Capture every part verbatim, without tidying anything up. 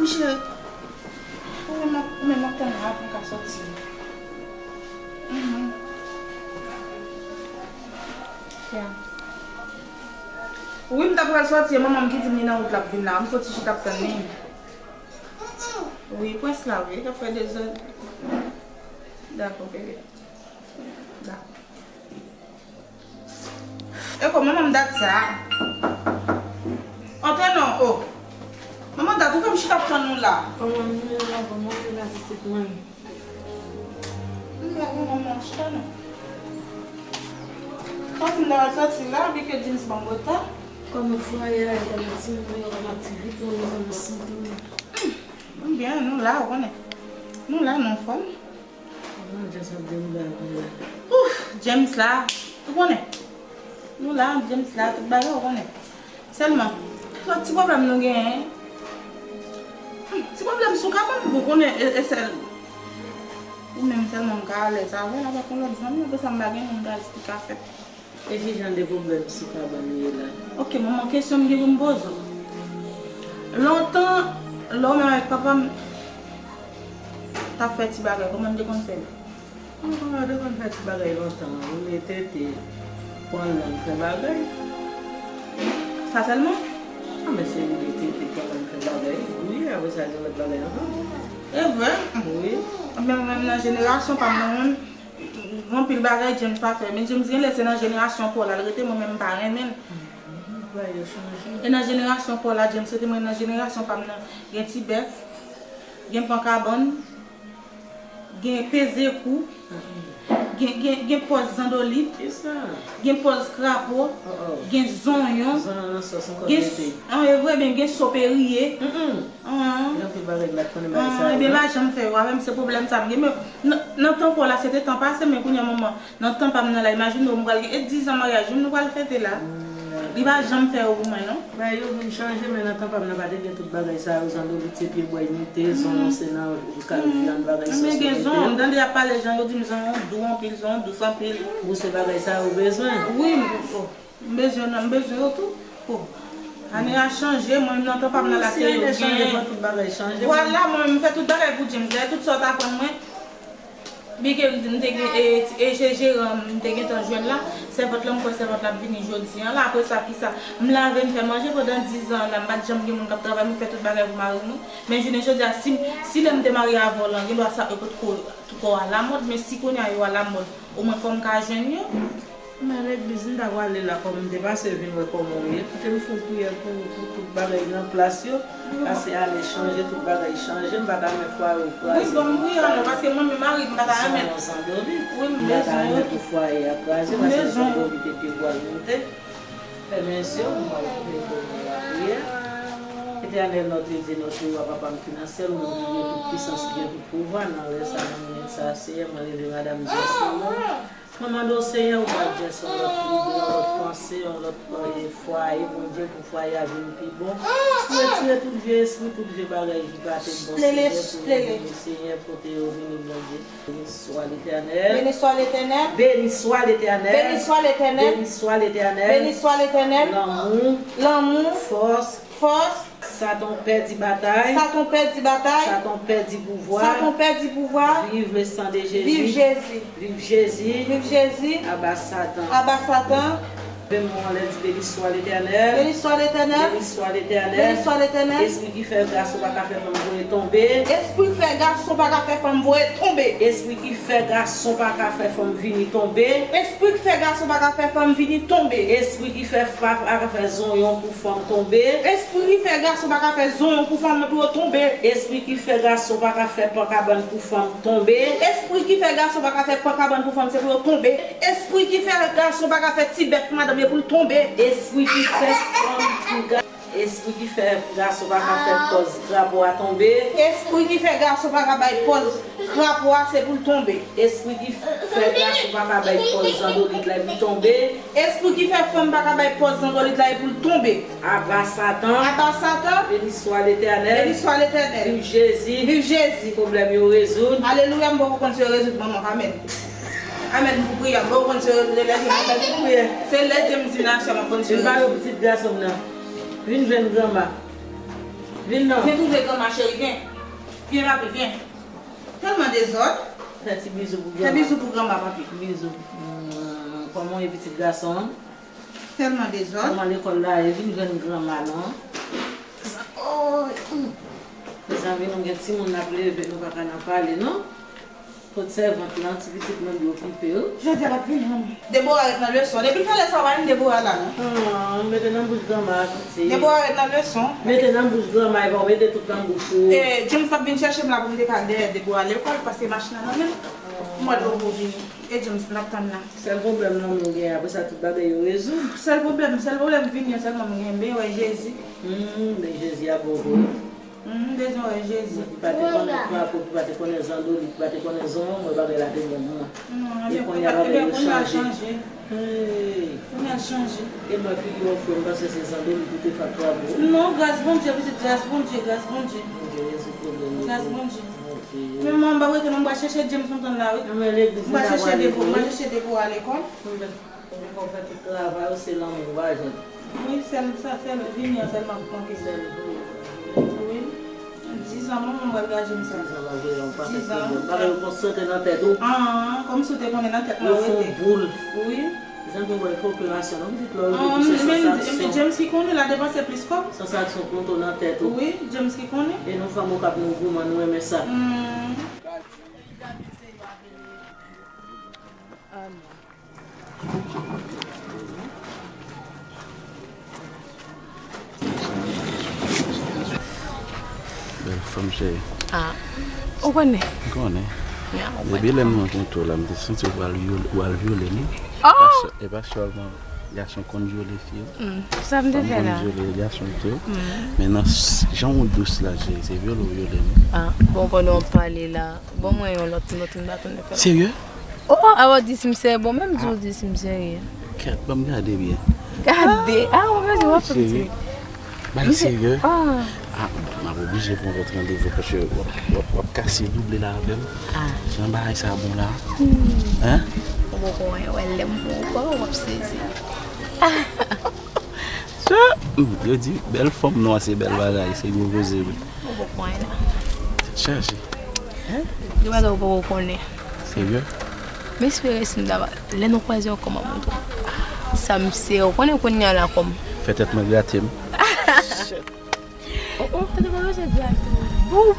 Wi, cheri. Ou menm, ou menm ap tann la pou m ka soti. Mhm. Ya. Wi, m ta pral soti, manman m ki di m li nan wout l ap vin la. M soti chita ap tann li. Wi, prens la, wi, k ap fè dezòd. Dakò, bebe. Dakò. E kòman manman dat sa? Antre non, o. Manman dat, ou fè m chita ap tann ou la. Kòman nou ye la, kòman nou ye la, pitit mwen? M la, manman, chita non. Sòti m ta pral soti la, bike James ban m reta. Kòman fwaye a ye, kòman timoun yo, kòman aktivite yo, kòman sante yo? M byen, nou la, ou konnen. Nou la, nou anfòm. Mwen just ap dewoule avè l la. Ouf, James la, ou konnen. Nou la, James la, tout bagay, ou konnen. Sèlman, yon ti pwoblèm nou genyen. Hmm, ti pwoblèm sou kabann, ou konnen, e, e sèl ou menm sèlman m ka alèz avè l, avèk yon lòt zanmi, apre sa m pa gen moun m ka esplike afè. E ki jan de pwoblèm sou kabann ou ye la? Ok, manman, kesyon m gen pou m poze w. Lontan, lè w menm avèk papa m t ap fè ti bagay, kòman n te konn fè l? Mwen, kòman n te konn fè ti bagay lontan? Woule tete, pran lang, fè bagay. Sa sèlman? A, men se woule tete, pran lang, fè bagay. Wi, apre sa, gen lòt bagay ankò. E vre? Wi. Ebyen, mwen menm nan jenerasyon pa m nan menm. Gen anpil bagay James pa fè, men James genlè se nan jenerasyon pa w la l rete, mwen menm m pa renmen l. Bagay yo chanje. E nan jenerasyon pa w la James rete, mwen nan jenerasyon pa m nan, gen ti bèf, gen pan kabann, gen peze kou, gen, gen, gen pòz zandolit, gen pòz krapo, gen zonyon, gen s-, an, e vre, men gen soperiye. Gen anpil bagay m pa t konnen bagay sa yo. Ebyen, m pa janm fè yo avè m, se pwoblèm sa m gen. Men nan, nan tan pa w la, se te tan pase, men kounye a manman, nan tan pa m nan la, imajine w, m pral gen e dizan maryaj, wi, nou pral fete la. Li pa janm fè yo pou mwen, non. Bagay yo vin chanje, men nan tan pa m nan, pa te gen tout bagay sa yo, zandolit se pye bwa imite, zonyon se nan kal vyann, bagay sa se gen zonyon, m tande y ap pale jan yo di m zonyon dou anpil, zonyon dous anpil. Ou se bagay sa yo bezwen. Wi, m, o. M bezwen nan, m bezwen yo tou. O, ane a chanje, mwen menm nan tan pa m nan la se yo genyen. Vwala, mwen menm m fè tout bagay pou James. Dayè tout sa w t aprann mwen, byen ke m te gen, e, e se jeran m te gentan jwenn la, sèvant lan, m kwè sèvant la ap vini jodi a la. Apre sa, kisa? M lave, m fè manje pandan dizan an la, m pa t janm gen moun k ap travay, m fè tout bagay pou mari mwen. Men jounen jodi a, si, si lè m te marye avè w lan, gen dwa sa yo potko twò alamòd, men si kounye a yo alamòd, omwen fò m ka jwenn yo. Men legliz m ta prale la, kòm m te pase vin wè kòman w ye, kite m fè yon priyè pou, pou tout bagay nan plas yo, pase ale chanje, tout bagay chanje, m pa ta renmen fwaye w kraze. Wi, bon, m priye ankò, paske mwen menm mari m pa ta renmen. Zandolit. Wi, m bezwen yo tou. M pa ta renmen pou fwaye a kraze, paske zandolit epi yo pral moute. Fèmen zye w, m pral priye pou nou lapriyè. Etènèl, notre Dieu, notre roi, papa m ki nan syèl, ou menm ki gen tout pisans, ki gen tout pouvwa, nan lè sa, nan minit sa, Seyè, mwen leve madanm Jess nan men w. Mwen mande w, Seyè, ou ba Jess yon lòt lide, yon lòt panse, yon lòt, eh, fwaye, Bondye, pou fwaye a vin pi bon. Ou retire tout vye espri, tout vye bagay ki pa te bon, Seyè, pou yo vini, Seyè, kote yo vini, Bondye. Béni soit l'Éternel. Béni soit l'Éternel. Béni soit l'Éternel. Béni soit l'Éternel. Béni soit l'Éternel. Lanmou. Lanmou. Fòs. Fòs. Satan pèdi batay. Satan pèdi batay. Satan pèdi pouvwa. Satan pèdi pouvwa. Vive le sang de Jésus. Vive Jésus. Vive Jésus. Vive Jésus. Aba Satan. Aba Satan. Leve men w anlè, di, Béni soit l'Éternel. Béni soit l'Éternel. Béni soit l'Éternel. Béni soit l'Éternel. Espri ki fè gason pa ka fè fanm voye tonbe. Espri ki fè gason pa ka fè fanm voye tonbe. Espri ki fè gason pa ka fè fanm vini tonbe. Espri ki fè gason pa ka fè fanm vini tonbe. Espri ki fè pa ka fè zonyon pou fanm tonbe. Espri ki fè gason pa ka fè zonyon pou fanm pou yo tonbe. Espri ki fè gason pa ka fè pan kabann pou fanm tonbe. Espri ki fè gason pa ka fè pan kabann pou fanm se pou yo tonbe. Espri ki fè gason pa ka fè ti bèf pou madanm yo pou l tonbe. Espri ki fè fanm pou ga-, espri ki fè gason pa ka fè pòz krapo a tonbe. Espri ki fè gason pa ka bay pòz krapo a se pou l tonbe. Espri ki fè gason pa ka bay pòz zandolit la epi tonbe. Espri ki fè fanm pa ka bay pòz zandolit la epi l tonbe. Aba Satan. Aba Satan. Béni soit l'Éternel. Béni soit l'Éternel. Vive Jésus. Vive Jésus. Pwoblèm yo rezoud. Alelouya, m poko konn si yo rezoud manman. Amèn. Amèn pou priyè. M poko konn si yo rezoud lè James. Amèn pou priyè. Se lè James vin nan aksyon m ap konn si yo rezoud. Vin pale pitit gason m nan. Vin jwenn granma. Vin non. Vin twouve granma cheri, vin. Vin, papi, vin. Tèlman dezòd. Fè ti bizou pou granma. Fè bizou pou granma, papi. Bizou. Hmm, kòman w ye, pitit gason an? Tèlman dezòd. Kòman lekòl la ye? Vin jwenn granma non. Sa, oh, hmm. Mezanmi, nou gen timoun n ap leve, nou pa ka nan pale non. Kot sèvant lan, ti pitit mwen dwe okipe wi. Jodi a l ap vini, manman. Debora ret nan leson. Depi l fè lè sa, w pa jwenn Debora la non. Ah, mete nan bouch granma a, pitit. Debora ret nan leson. Mete nan bouch granma, epa w mete tout nan bouch ou. E, James t ap vin chèche m la pou m te ka al dèyè Debora lekòl, paske machin nan nan men l. Mwen dwe pou vini. E James, n ap tann la. Sèl pwoblèm lanmou gen, apre sa tout bagay yo rezoud. Sèl pwoblèm, sèl pwoblèm vini an sèlman m gen, m bezwen wè Jezi. Hmm, men Jezi ap bon pou ou. Hmm, m bezwen wè Jezi. Mwen ki pa te konnen Twapo, ki pa te konnen Zandoli, ki pa te konnen Zonyon, mwen bagay la te bon pou mwen. Non, e kounye a bagay yo chanje. Hey. Kounye a l chanje. E mwen figi w fre, m panse se Zandoli ki te fè Twapo. Non, gras Bondye, pitit, gras Bondye, gras Bondye. Bondye rezoud pwoblèm yo. Gras Bondye. Ok. Men mwen, m pa rete non, m pral chèche James m tann la wi. M pral chèche depo, m pral chèche depo a lekòl. Fò w fè tout travay ou, se lanmou ou pa jwenn. Wi, sèl sa, sèl vini an sèlman k manke. Sèl vini. Wi. Dizan, manman m pral gaje m sa. Dizan pa vre, yon pakèt pwoblèm. Bagay yo konsantre nan tèt ou. Ah, kòmsi w te konnen nan tèt mwen rete. Yo fè yon boul. Wi. Jan pou wè fè operasyon, non, pitit, lè w rete pou se sansaksyon. James ki konnen, l a depanse plis kòb. Sansaksyon konto nan tèt ou. Wi, James ki konnen. E nou fanm Okap nou goumen, nou renmen sa. Hmm. Bèl fanm cheri. Ah, ou konnen? M konnen. Ya, ou konnen. Depi lè m rankontre w la, m te santi w pral vyole, w al vyole m. Oh! E pa sè-, e pa sèlman gason konn vyole fi yo. Hmm, sa m te fè la? Fanm konn vyole gason tou. Hmm. Men nan s-, jan w dous la, cheri, se vyole w vyole m. Ah, bon, pandan w ap pale la, ban mwen yon lòt, yon lòt, m pa tounen fè. Serye? Oh, a w di si m serye. Bon, menm di w di si m serye. Kèt, ban m gade byen. Gade. Ah, ou bezwen w ap fè m ti. Bay serye. Ah, m ap oblije pran lòt randevou paske w ap, w ap, w ap kase double la avè m. Ah. Jan bagay sa bon la. Hmm. Hein? Ou poko wè, wè lè m pran w kò, w ap sezi. Sa, hmm, yo di bèl fanm nwa se bèl bagay, se gwo koze wi. Ou poko wè la. Tèt chaje. Hein? Gen bagay ou poko konnen. Serye? M espere si m ta va, lè nou kwaze ankò m ap montre w sa m se, ou konnen kounye a la kòm. Fè tèt mwen grate m. Ou,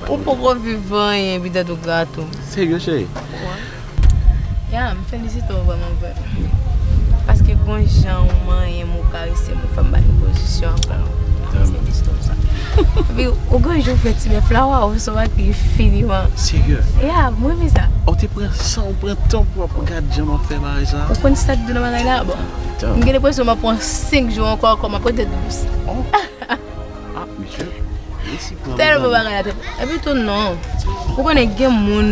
ou poko viv anyen, epi tèt ou grate w. Serye, cheri? Wi. Ya, m felisite w vrèman, vrèman. Paske gon jan ou manyen m, ou karese m, ou fè m ba nou pozisyon ankò. M felisite w sa. Epi, ou gon jou fè ti bèf la, waw, se yon bagay ki fini, man. Serye? Ya, m renmen sa. Ou te pran san, ou pran tan pou w ap gad jan m ap fè bagay sa? Ou konn sa k di nan bagay la? Bon. M gen enpresyon m ap pran senk jou ankò, ankò, m ap rete dous. Oh. Ah, mesye, resi pran. Tèlman bagay la te. Epi tou non. Ou konnen gen moun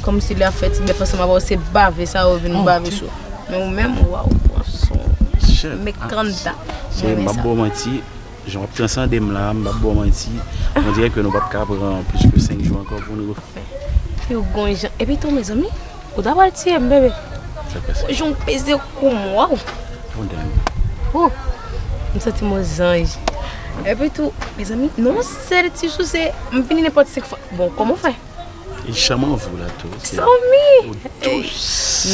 kòmsi lè y ap fè ti bèf ansanm avè w, se bave sa yo vin bave sou. Men ou menm, waw, pran swen w. Men kanta. Se, m p ap ba w manti, jan w ap transande m la, m p ap ba w manti. On dirè ke nou p ap ka pran plis ke senk jou ankò pou nou refè. Yo gon jan. Epi tou, mezanmi, ou ta pral tiye m, bebe. Jan w peze kou m, waw. Oh, m santi m on zanj. Epi tou, mezanmi, non, sèl ti souse, m vini nenpòt senk fwa. Bon, kòman w fè? E chanm anvi w la tou. Sanmi! Ou dous.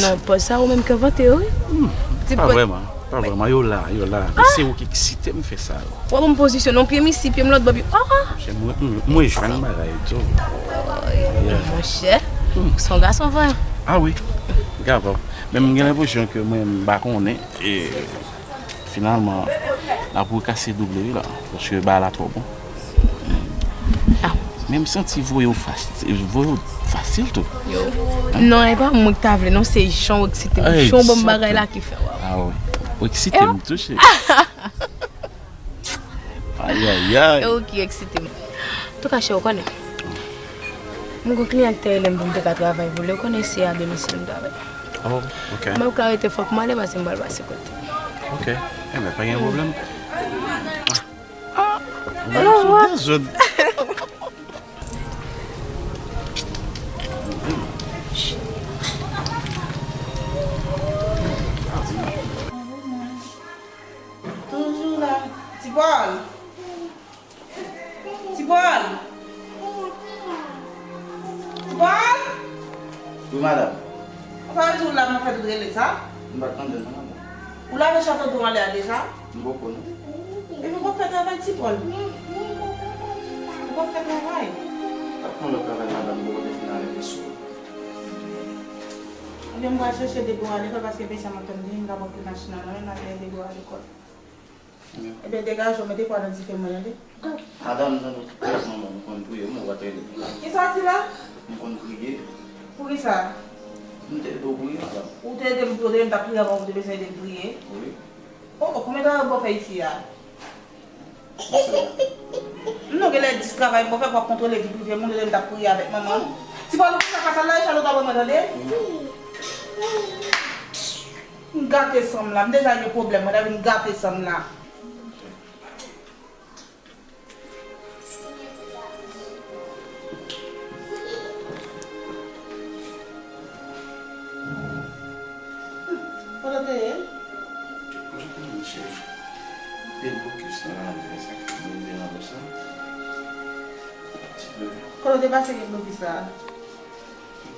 Non, pòz sa ou menm k envante yo, wi. Hmm, pa vrèman, pa vrèman. Yo la, yo la. Men se ou ki eksite m fè sa yo. W ap ban m pozisyon, non, pye m isi, pye m lòt bò, pye, ah! Monchè, mwen, mwen, mwen jwenn bagay tou. Monchè, se yon gason vre. Ah wi, gade. Men m gen lenpresyon ke mwen, m pa konnen, e, finalman, n ap rekase double wi la, paske bagay la twò bon. Ah. Men m santi voye w fas-, voye w fasil tou. Yo. Non, e pa mwen ki ta vle, non, se jan w eksite m. Jan w ban m bagay la ki fè, waw. Ah wi. Ou eksite m tou, cheri. Ayayay. E ou ki eksite m. Antouka, chè, ou konnen. M gon kliyan ki te rele m pou m te ka travay pou li. Ou konnen se a domisil m travay. Oh, ok. Mwen ka rete, fòk m ale paske m pral pase kote. Ok. Enben, pa gen pwoblèm. Ah. Mwen sou dezòd. Toujou la. Ti Pòl. Paul! Ti Paul! Wi, madanm. Sa vle di ou la nan fèt ou rele sa? M pa t tande w non, madanm. Ou lave chè tonton anlè a deja? M poko non. Epi w poko fè travay, Ti Paul? Ou poko fè travay? M ap pran lòt travay, madanm, m poko te fin avèk li sou. Ebyen, m pral chèche Debora lekòl paske mesye m ap tann vini, m ka pran kle machin nan men l, m al fè Debora lekòl. Ebyen, degaje w, mete pwa nan dife mwen, tande. Madanm, nan tout pwèz manman, m konn priye, m wè w pa t rele m. Kisa w di la? M konn priye. Poukisa? M te ede w priye, madanm. Ou te ede m, ou te ede m t ap priye avan ou te bezwen ede m priye? Wi. O, o, konbyen travay ou ba w fè isi a? M non, genlè dis travay m ba w fè pou w ap kontwole vi prive moun, ou te ede m t ap priye avèk manman w. Ti Paul, ou konn sa k pase la, e Charlotte ap wè mwen, tande. M gate san m la, m deja gen pwoblèm, mwen ta vin gate san m la. Kote w te ye? Kote w te ye, cheri? Te blokis nan ravè sa k fè mwen vin nan sa. Ti bebe. Kote w te pase gen blokis la?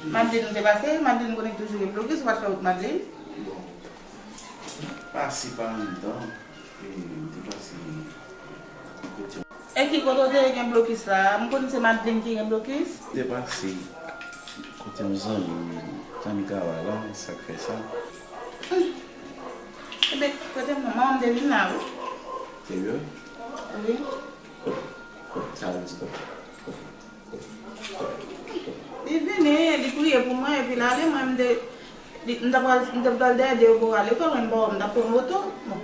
Madeleine ou te pase? Madeleine konnen toujou gen blokis, ou pa t fè wout Madeleine? Bon. Pase pa anndan. E, m te pase kote. E ki kote w te gen blokis la? M konn se Madeleine ki gen blokis. M te pase kote yon zanmi m, Tanikawa la, sa k fè sa. Hmm. Ebyen, kote m nan, manman m te vin la, wi. Serye? Wi. Sa l di? Li vini, li priye pou mwen, epi l ale, mwen, m te, li, m t ap pral, m t ap pral dèyè Debora lekòl, mwen, m pa wè, m t ap pran moto. Bon,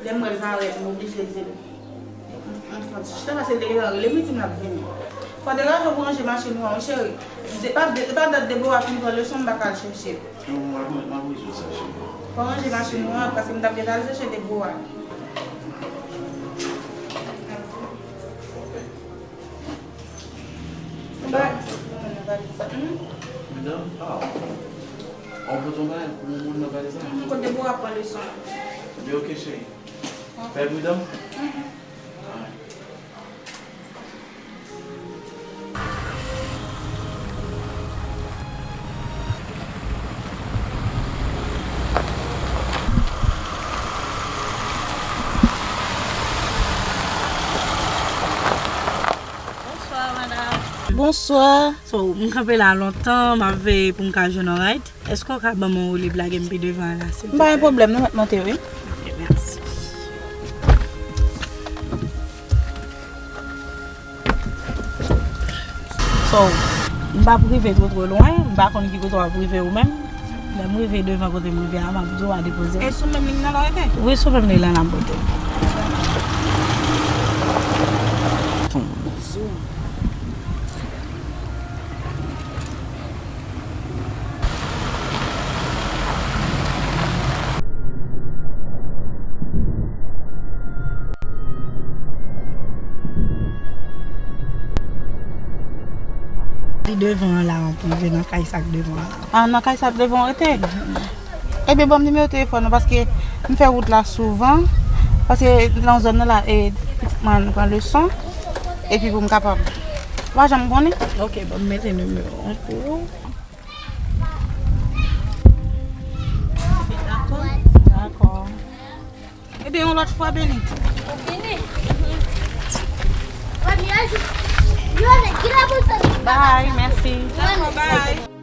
lè m wè l parèt, m oblije di l. M, m santi chita, paske l te gentan rele m, li di m l ap vini. Fò w degaje w pou w ranje machin ou an, wi, cheri. Se pa, se pa dat Debora fin pran leson, m pa ka al chèche l. Non, m ap, m ap rezoud sa, cheri. Fò w ranje machin ou an, paske m t ap gentan al chèche Debora. Ba, mwen nan valiz sa. Hmm? Medam, ah. Ou pote yon bagay pou moun nan valiz sa? Hmm, kote pou w ap pran leson. Li oke, cheri. Fè pridan. Hmm. Alright. Bonswa, madam. Bonswa. So, m kanpe la lontan, m ap veye pou m ka jwenn yon ride. Èske w ka ban mwen woulib lage m pi devan an la, silvouplè? M pa gen pwoblèm, nou mèt monte, wi. Ok, mèsi. So, m p ap rive twò twò lwen, m pa konn ki kote w ap rive ou menm. Lè m rive devan kote m rive a, m ap di w al depoze m. E sou menm liy nan la w rete? Wi, sou menm liy la n ap rete. Zoom. Li devan an la, ann rive nan kay sa k devan an la. Ah, nan kay sa k devan an rete? Ebyen, ban m nimewo telefòn ou, paske m fè wout la souvan, paske nan zòn nan la, e, pitit mwen al pran leson, epi pou m kapab. Ou pa janm konnen? Ok, ban m mete nimewo an pou ou. Dakò. Dakò. Ebyen, yon lòt fwa, Benit. Ou fini? Bye, mèsi. Dakò, bye.